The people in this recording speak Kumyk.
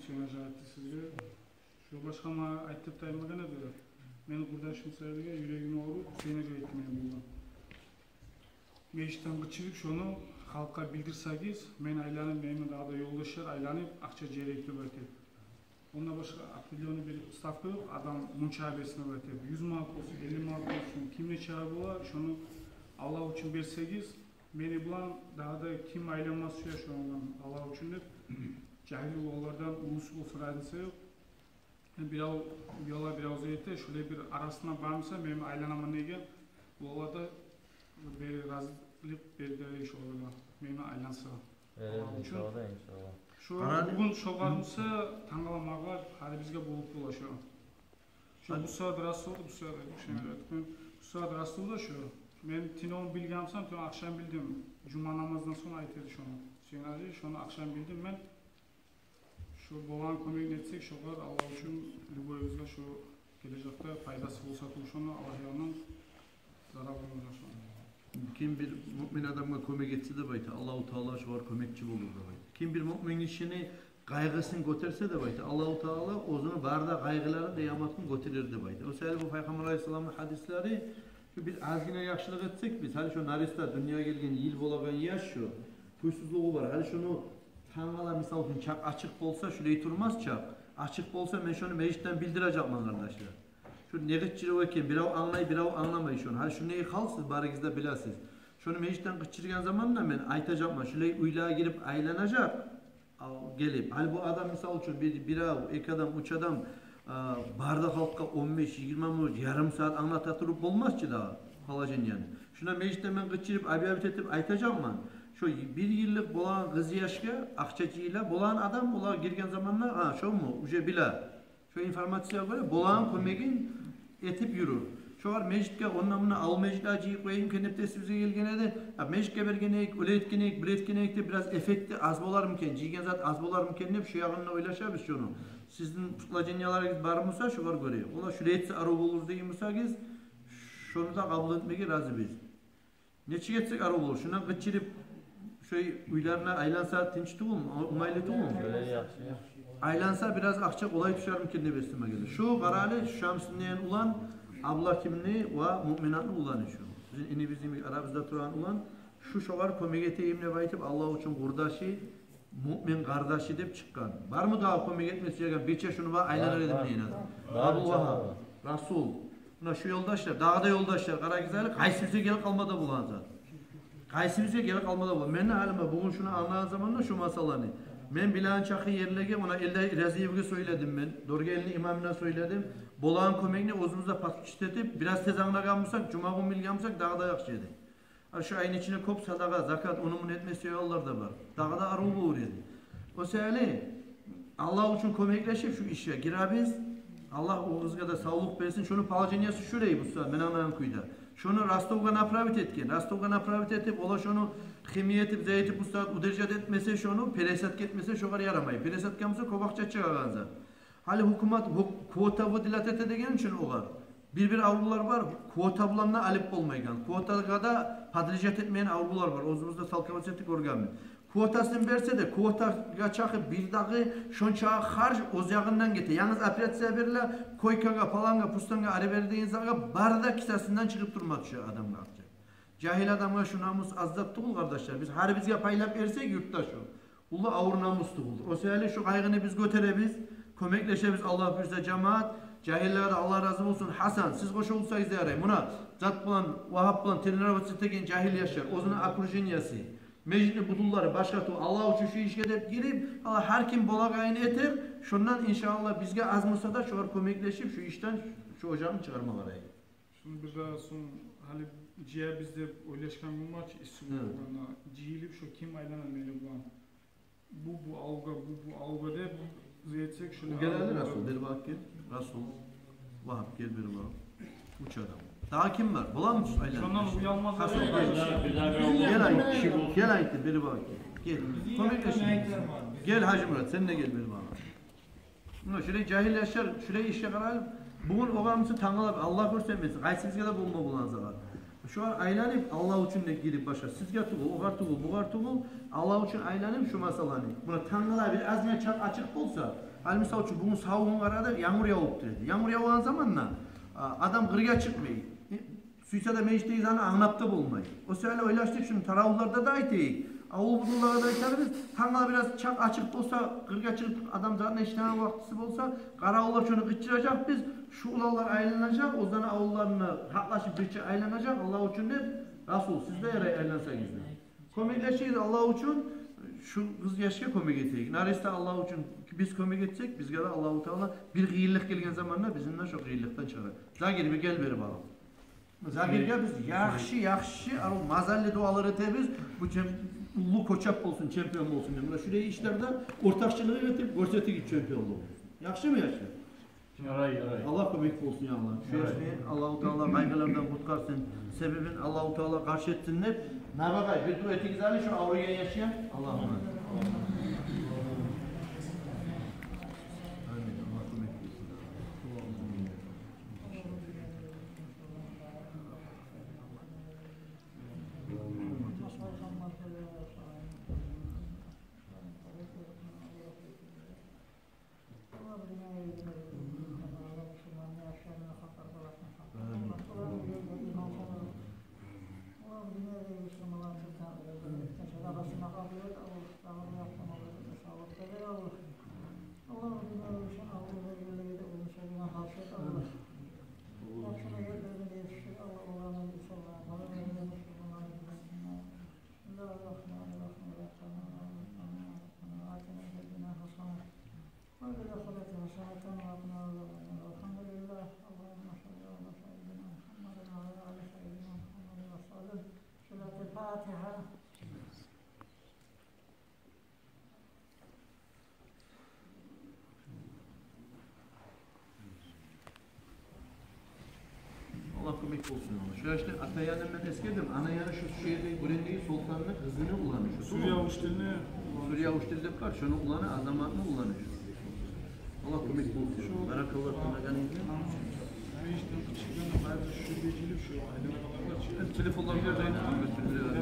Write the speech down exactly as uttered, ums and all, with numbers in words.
Жана жаратды сизге. Шо башгъа магъа айтып таймагъан эди. Мени къурдашым сайлыгъа юрегиме уруп, сени де айтды мени булан. Межитден къычырып, шону халкъгъа билдирсегиз, мен айланып, мени дагъы да ёлдашлар айланып, акъча жыяйыкъ деп айтып. Онда башгъа определённый бир ставка ёкъ, адам мунча берсин деп айтып. Юз манат болсун, элли манат болсун, ким нечакъы бола, шону Аллагь учун берсегиз, мени булан дагъы да ким айланмас уя шону булан Аллагь учун деп, жагьил уланлардан уллусу болсун, разница ёкъ. Бирев уяла, бирев зат эте, шолай бир арасына бармаса, мен айланаман деген, олар да бир разилик берер, иншаллагь, мени айланса. Берер, Аллагь учун. Иншаллагь, иншаллагь. Шо Къаран- бугюн шо бармаса, тангала магъа, гьали бизге болуп бола шо. Шо Гьа- бу сагьат раст болду, бу сагьат, бу сагьат раст болду шо. Мен тюнегюн билген бусам, тюнегюн ахшам билдим. Жума намаздан сонг айта эди шону. Сен гьали шону ахшам билдим мен. Шо болагъан кёмекни этсек, шогъар Аллагь учун любойубузгъа шо гележекде пайдасы болса тюгюл, шону Аллагь янындан зарал болмажакъ шону. Ким бир муъмин адамгъа кёмек этсе деп айта, Аллагьу Таала шогъар кёмекчи болур деп айта. Ким бир муъмин гишини къайгъысын гётерсе деп айта, Аллагьу Таала оьзюню бары да къайгъыларын къыямат гюн гётерер деп айта. О саялы бу Пайхаммар алайгьиссаламны гьадислери, шо бир азгъына яхшылыкъ этсек биз, гьали шо нариста дюньягъа гелген йыл болагъан яш шо, кюйсюзлюгю бар. Гьали шону тангала, мисал учун, чакъ ачыкъ болса, шулай турмас чакъ. Ачыкъ болса, мен шону межитден билдирежекмен, къардашлар. Шо не къычырыв экен, бирев англай, бирев англамай шону. Гьали шундай гьал, сиз барыгъыз да билесиз. Шону межитден къычыргъан заманда мен айтажакъман, шулай уьйлеге гирип айланажакъ. Ал, гелип, гьали бу адам, мисал учун, бир, бирев, эки адам, уьч адам, а, бары да халкъгъа он беш, йигирма минут, ярым сагьат англата туруп болмас чы дагъы положениени. Шунда межитде мен къычырып, объявить этип айтажакъман. Шо бир йыллыкъ болагъан къызъяшгъа акъча жыйыла, болагъан адам, олар гирген заманда, а, шому, уже биле. Шо информациягъа гёре болагъан кёмегин этип юрюр. Шогъар межитге, онда-мунда, авул межитлеге жыйып къояйым экен деп де эсибизге гелген эди. А межитге берген эдик, олай этген эдик, бир этген эдик деп, бираз эффекти аз болармы экен, жыйгъан зат аз болармы экен деп, шо ягъын да ойлашабыз шону. Сизин предложенияларыгъыз бар буса, шогъар гёре. Олар шулай этсе арив болур деген бусагъыз, шону да къабул этмеге разибиз. Нечик этсек арив болур? Шундан къычырып, шо уьйлерине айланса тынч тюгюлмю, онгайлы тюгюлмю? Шолай яхшы. Айланса, бираз акъча къолай тюшерми экен деп эсиме гелди. Шо, къарагъыз, Шамсин деген улан, Абдулгьакимни ва Муъминатны уланы шо. Бизин инибизни арабызда турагъан улан, шо шогъар кёмек этейим деп айтып, Аллагь учун къурдашы, муъмин къардашы деп чыкъгъан. Бармы дагъы кёмек этме сюеген? Бирче шуну бар, айланар эдим деген адам. Бар, бар. Абдулвагьап, Расул. Муна шу ёлдашлар, дагъы да ёлдашлар, къарагъыз гьали, къайсыбызгъа гелип къалма да болагъан зат. Къайсыбызгъа гелип къалма да бола. Мени гьалиме бугюн шуну англагъан заманда шу масаланы. Мен билеген чакъы ерлеге, муна Элдай Разиевге сёйледим мен, Доргелини имамына сёйледим. Болагъан кёмекни оьзюбюз де подключить этип, бираз тез англагъан бусакъ, жумагюн билген бусакъ, дагъы да яхшы эди. А шу айны ичинде кёп садагъа, закат, ону-муну этме сюегенлер де бар. Дагъы да арив болур эди. О саялы Аллагь учун кёмеклешип шу ишге гиребиз. Аллагь о къызгъа да савлукъ берсин. Шону положениясы шулай буса, мен англагъан кюйде. Шону Ростовгъа направить этген. Ростовгъа направить этип, олар шону химия этип, зат этип, буса удержать этмесе шону, пересадка этмесе, шогъар ярамай. Пересадка буса кёп акъча чыгъагъан зат. Гьали гьукумат гьу-, квота выделять эте деген учун огъар. Бир-бир аврувлар бар, квота булан да алып болмайгъан. Квотагъа да подлежать этмейген аврувлар бар. Оьзюбюз де салкъа вазиятны гёргенбиз. Квотасын берсе де, квотагъа чакъы бир дагъы шонча харж оьз ягъындан гете. Янгыз операция бериле, койкагъа, палангъа, пустангъа, ари-бери деген затгъа, бары да кисасындан чыгъып турма тюше адамгъа акъча. Жагьил адамгъа шу намус аз зат тюгюл, къардашлар. Биз гьарибизге пайлап берсек юртда шу, уллу авур намус тюгюлдюр. О саялы шу къайгъыны биз гётеребиз, кёмеклешебиз, Аллагь буюрса, жамаат. Жагьиллеге де Аллагь рази болсун. Гьасан, сиз къошулсагъыз ярай. Муна зат булан, Вагьап булан тренироваться этеген жагьил яшлар, оьзюню окружениясы, межитни будунлары, башгъа ту-, Аллагь учун шу ишге деп гирип, Аллагь, гьар ким болагъанын этер. Шондан, иншааллагь, бизге аз буса да шогъар кёмеклешип, шу ишден шу ожагъын чыгъарма къарайыкъ. Шуну бир де сонг гьали жыябыз деп ойлашгъан гюн бар чы, исси болгъанда, жыйылып, шо ким айланар мени булан? Бу, бу авулгъа, бу, бу авулгъа деп, зат этсек, шуну... Гел гьали, Расул, бери багъып гел. Расул, Вагьап, гел бери багъып. Уьч адам. Дагъы ким бар? Боламы айланма? Шондан уялмаз. Расул, гел. Гел, айт, гел, айт, бери багъып гел. Гел. Кёмеклеш. Гел, Гьажимурат, сен де гел бери багъып. Муна шулай жагьил яшлар, шулай ишге къарайыкъ. Бугюн огъар буса, тангала, Аллагь гёрсетмесин, къайсыбызгъа да болма болагъан зат. Шулар айланып, Аллагь учун деп гирип башлар. Сизге тюгюл, огъар тюгюл, бугъар тюгюл, Аллагь учун айланып шу масъаланы. Муна тангала бир азгъына чакъы ачыкъ болса, гьали мисал учун, бугюн савгъун къарадыкъ, янгур явуп тура эди. Янгур явгъан заманда, а, адам къыргъа чыкъмай. Э, сюйсе де межитдеги заны англап да болмай. О саялы ойлашдыкъ, шуну таравулларда да айтайыкъ. Авул-будунлагъа да айтарбыз. Тангала бир аз чакъы ачыкъ болса, къыргъа чыгъып адам затны эшитеген вакътиси болса, къаравуллар шуну къычыражакъ биз. Шу уланлар айланажакъ, оьзлени авулларына гьакълашып бирче айланажакъ, Аллагь учун деп. Расул, сиз де ярай айлансагъыз да. Кёмеклешигиз Аллагь учун, шу къыз яшгъа кёмек этейик. Нарисде Аллагь учун биз кёмек этсек, бизге де Аллагьу Таала бир къыйынлыкъ гелген заманда бизин де шо къыйынлыкъдан чыгъарар. Загир, бир гел бери, балам. Загирге биз яхшы, яхшы, арив, мазаллы дуалар этебиз. Бу чем-, уллу кочап болсун, чемпион болсун деп. Муна шулай ишлерде ортакъчылыкъ этип гёрсетигиз чемпионлугъун. Яхшымы, яшлар? Ярай, ярай. Аллагь кёмек болсун, я Аллагь. Шу яшны Аллагьу Таала къайгъылардан къутгъарсын. Себебин Аллагьу Таала къаршы этсин деп. Набагъай, бир дуа этигиз гьали шу авруйгъан яшгъа. Аллагьумма. Амин. Аллагь кёмек болсун. بسم الله الرحمن الرحيم. ربنا آتنا في الدنيا حسنة وفي الآخرة حسنة وقنا عذاب النار. الحمد لله. اللهم صل على سيدنا محمد وعلى آل سيدنا محمد وسلم. سورة الفاتحة. Аллагь кёмек болсун огъар. Шу яшны ата янын мен эсгердим. Ана яны шу, шу ерде гёрюндеги султанны къызыны уланы шу. Сурия Уштилни. Сурия Уштил деп бар, шону уланы, Азаматны уланы шу. Аллагь кёмек болсун. Баракаллагь, тынагъан эди. Ана иштен къычыргъан, бары шу бежирип, шу айланып къалгъан чы. Телефонлар бир де айтып, бир де.